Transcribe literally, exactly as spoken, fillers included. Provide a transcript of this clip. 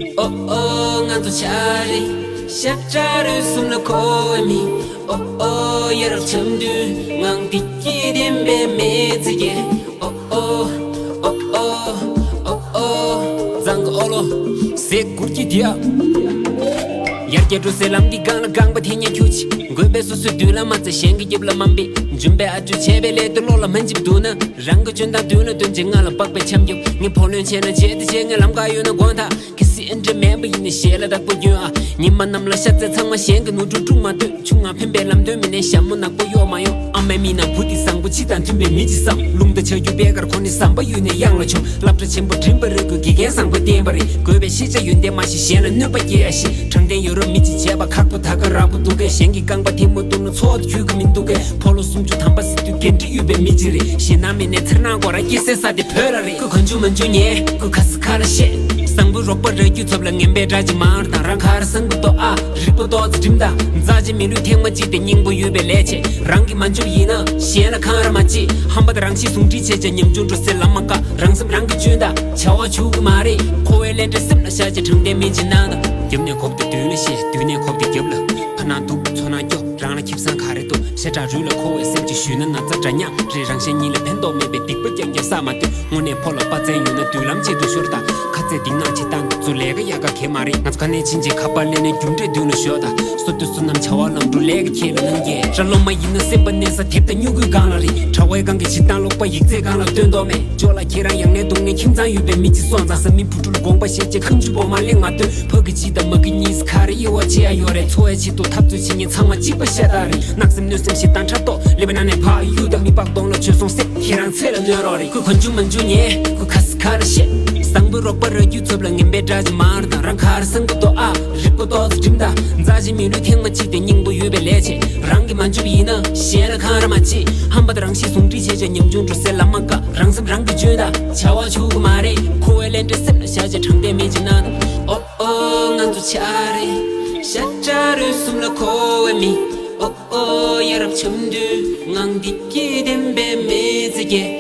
ཨོ་ཨོ་ང་ཚོ་ཆ་རེད། ཤ་ཁྲག་རུས་གསུམ་ལ་མཁོ་བའི་མི། ཨོ་ཨོ་ཡ་རབས་འཆམ་མཐུན་ངང་བདེ་སྐྱིད་ལྡན་པའི་མི་ཚེ་སྐྱེལ། ཨོ་ཨོ་ཨོ་ཨོ་ཨོ་ཨོ། གཙང་གི་ཨོ་ལོ། ཟེ་གུར་གྱི་དེ་ཡ། ཡར་རྒྱས་འགྲོ་སའི་ལམ་འདི་སྒང་ལ་རྐང་པ་འཐེན་ཉན་ཁྱུ་ཅིག་དགོས་པའི་སོ་སོའི་མདུན་ལ་མ་ཚད་གཞན་གྱི་རྒྱབ་ལ་མ་འབད། འཇུམ་པའི་ཨ་ཇོ་བྱས་པའི་ལས་དོན་བློ་ལ་མ་འཇིབ་འདུག་ན། རང་གི་འཇོན་ཐང་མདུན་ལ་སྟོན་བྱས་ང་ལ་སྤག་པའི་འཆམ་རྒྱབ། ངས་བུ་ལོན་བྱས་ན་བྱས་ཏེ་བྱས། ངས་ལམ་ཁ་གཡོལ་ན་དགོངས་དག་གལ་སྲིད་ཨེ་འདྲ་མེད་པ་ཡིན་ན་ཞལ་ལ་བདག་པོ་སྐྱོན་ཨ། ཉི་མ་གནམ་ལ་ཤར་ཚེ་ཚང་མ་གཞན་གྱི་ནོར་འཁྲུལ་དཀྲུག་མ་སྡོད། ཆུང་ང་ཕན་པའི་ལམ་སྟོན་མི་ལེན་ཞྭ་མོ་ནག་པོ་གཡོག་མ་ཡོང་། ཨ་མའི་མིག་ནང་བུ་འདི་བཟང་པོ་ཕྱི་དང་མཐུན་པའི་མི་ཅིག་བསམ། རླུང་རྟ་ཆག་རྒྱུ་པད་དཀར་ཁོ་ནི་ཟམ་པ་གཡུག་ནས་གཡང་ལ་མཆོང་། སློབ་གྲྭ་ཆེན་པོ་འགྲིམ་པ་རེད་དགོས་དགེ་རྒན་བཟང་པོ་བསྟེན་པ་རེད། དགོས་པའི་ཤེས་བྱ་ཡོན་ཏན་མ་ཤེས་གཞན་ལ་གནོད་པ་སྐྱེལ་ཡ་ཤེས། དྲང་བདེན་ཡོད་རབས་མི་གཅིག་བྱས་པ་ཁག་པོ་ད་ག་རག་པོ་འདུག་གས། གཞན་གྱི་རྐང་པ་ཐལ་མོ་བརྡུངས་ན་ཚོགས་དུ་འཁྱུད་ཀྱི་མི་འདུག་གས། ཕོ་ལོ་སུམ་ཅུ་ཐམ་པ་ཟེར་དུས་འགན་འཁྲི་ཡོད་པའི་མི་གཅིག་རེད། ཞེད་སྣང་མེད་ནས་འཚེར་སྣང་སྒོ་ར་སྐྱེ་སའི་ས་དེ་བོད་ར་རེད། ཁོས་གང་བྱུང་མང་བྱུང་ཉལ། ཁོས་ཁ་ས་ཁ་ལ་བཤད། བཟང་པོའི་རོགས་པ་རག་རྒྱུ་ཚབ་ལ་ངན་པའི་དགྲ་ཅིག་མང་རུ་དང་། རང་ཁ་ར་བཟང་པོ་ཏོ་ཨ། རིག་པ་ཏོག་ཙེ་འགྲིམ་དང་། མཛའ་ཅིག་མི་ལུས་ཐེངས་མ་གཅིག་དེ་སྙིང་པོ་ཡོད་པའི་ལས་བྱེད། རང་གིས་མ་འཇུག་ཡིན་ན་གཞན་ལ་འཁང་ར་མ་བྱེད། ཧམ་པ་དང་རང་གཤིས་ཟུང་འབྲེལ་བྱས་བྱས་ཉམ་ཆུང་འགྲོ་སའི་ལམ་མ་བཀག་རང་སེམས་རང་གིས་གཅུན་དང་། བྱ་བ་བྱུག་གི་མ་རེད། འཁོར་བའི་ལས་འབྲས་སེམས་ལ་བཞག་བྱས་དྲང་བདེན་མི་བྱེད་ན་དང་། རྒྱབ་ནས་ཁོབ་དེ་མདུན་ལ་བཤད། མདུན་ནས་ཁོབ་དེ་རྒྱབ་ལ། ཕར་ནང་འདུག་ཚུར་ནང་སྐྱོ། རང་ལ་ཁེ་བཟང་ག་རེ་འདུག་ཤ་ཁྲག་རུས་ལ་མཁོ་བའི་སེམས་ཀྱིས་ཞུས་ན་ན་ཚ་འདྲ་ཉག་རེད། རང་གཞན་གཉིས་ལ་ཕན་ཐོགས་མེད་པའི་སྡིག་པ་རྐྱང་རྐྱང་བསགས་མ་སྡོད། དངོས་གནས་ཕོ་ལ་དཔའ་རྩལ་ཡོད་ན་མདུན་ལམ་ཆེད་དུ་ཤོར་དང་། ཁ་ཚད་སྡིག་ནག་བྱེད་སྟངས་འདི་ཚོ་ལས་ཀ་ཡག་ག་གལ་མ་རེད། ང་ཚོ་ག་ནས་ཕྱིན་ཅིག་ཁ་པར་ལེན་ནས་རྒྱུ་འབྲས་མདུན་ལ་ཞོག་དང་། སོ་དུས་བསོད་ནམས་བྱ་བ་ལམ་འགྲོ་ལས་ཀ་ཁྱེད་ལ་གནང་རྒྱལ། ར་ལོ་མ་ཡིན་ན་སེམས་པ་གནས་ས་དེབ་དང་སྨྱུ་གུའི་སྒང་ལ་རེད། དྲ་བའི་སྒང་གི་བྱེད་སྟངས་ལོག་པ་ཡིག་ཚད་སྒང་ལ་སྟོན་མདོག་མེད། ཅོ་ལགས་ཁྱེད་རང་ཡང་ནས་དུང་ནས་ཁྱིམ་ཚང་ཡོད་པའི་མི་གཅིག་སོང་ཙང་། བཟའ་མི་བུ་ཕྲུག་ལ་དགོངས་པ་བཞེས་བྱས་ཁ་མཆུ་བོ་མ་གླེང་མ་སྡོད། ཕ་གི་གཅིག་དང་མ་གི་གཉིས་ཁ་རེ་དབྱེ་བ་ཕྱེ་ཡ་ཡོད་རེད། འཚོ་བའི་ཆེད་དུ་འཐབ་རྩོད་བྱེད་མཁན་ཚང་མ་གཅིག་པ་ཤ་སྟག་རེད། གནག་སེམས་གནོད་སེམས་ཞེ་སྡང་ཕྲག་དོག་ལེ་བའི་ནང་ནས་ཕ་ཡུལ་དང་མི་ལྤགས་གདོང་ལ་བྱོལ་སོང་ཟེར། ཁྱེད་རང་ཚེ་ལ་གནོད་རོགས་རེད། ཁོས་གང་བྱུང་མང་བྱུང་ཉལ། ཁོས་ཁ་ས་ཁ་ལ་བཤད། བཟང་པོའི་རོགས་པ་རག་རྒྱུ་ཚབ་ལ་ངན་པའི་དགྲ་ཅིག་མང་རུ་དང་། རང་ཁ་ར་བཟང་པོ་ཏོ་ཨ། རིག་པ་ཏོག་ཙེ་འགྲིམ་དང་། མཛའ་ཅིག་མི་ལུས་ཐེངས་མ་གཅིག་དེ་སྙིང་པོ་ཡོད་པའི་ལས་བྱེད། རང་གིས་མ་འཇུག་ཡིན་ན་གཞན་ལ་འཁང་ར་མ་བྱེད། ཧམ་པ་དང་རང་གཤིས་ཟུང་འབྲེལ་བྱས་བྱས་ཉམ་ཆུང་འགྲོ་སའི་ལམ་མ་བཀག་རང་སེམས་རང་གིས་གཅུན་དང་། བྱ་བ་བྱུག་གི་མ་རེད། འཁོར་བའི་ལས་འབྲས་སེམས་ལ་བཞག་བྱས་དྲང་བདེན་མི་བྱེད་ན་དང་། ཨོ་ཨོ་ང་ཚོ་ཆ་རེད། ཤ་ཁྲག་རུས་གསུམ་ལ་མཁོ་བའི་མི། ཨོ་ཨོ་ཡ་རབས་འཆམ་མཐུན་ངང་བདེ་སྐྱིད་ལྡན་པའི་མི་ཚེ་སྐྱེལ།